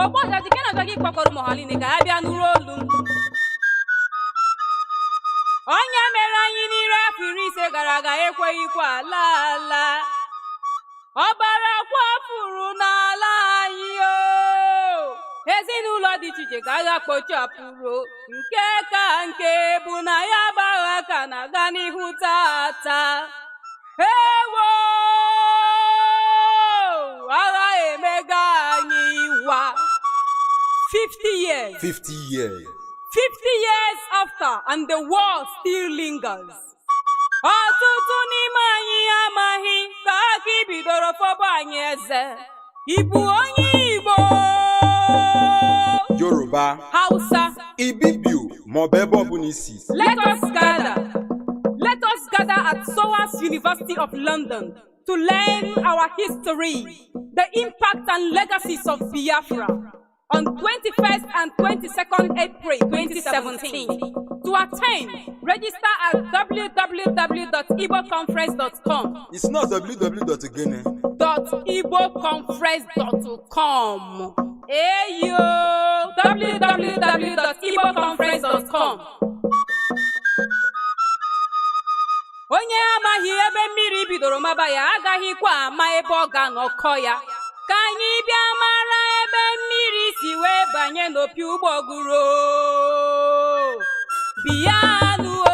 Ogbuọja, jike na ọjọ gị, kpọkọrọ ụmụ ha niile ka ha bịa nụrụ olu m. Onye mere anyị n'ire afọ 50 gara aga ekweghịkwa ala ala. Ọbara kwafuru n'ala anyị o. Ezinụlọ dị iche iche ka agha kpochapụrụ. Nke ka nke bụ na ya bụ agha ka na-aga n'ihu tata. Ewo! Agha emega anyị wa. 50 years. 50 years. 50 years after, and the war still lingers. Ọtụtụ n'ime anyị amaghị ka aka bidoro fọbụ anyị eze. Ịbụ onye Igbo, Yoruba, Hausa, Ibibio maọbụ ebe ọbụla isi. Let us gather. Let us gather at SOAS University of London to learn our history, the impact and legacies of Biafra on 21st and 22nd April 2017. To attend, register at www.igboconference.com. It's not www gịnị? .igboconference.com. Eyo, www.igboconference.com. Onye amaghị ebe mmiri bidoro maba ya agaghịkwa ama ebe ọ ga-anọkọ ya. Ka anyị bịa mara ebe mmiri si wee banye n'opi ụgbọgụrụ. Bịanụ o.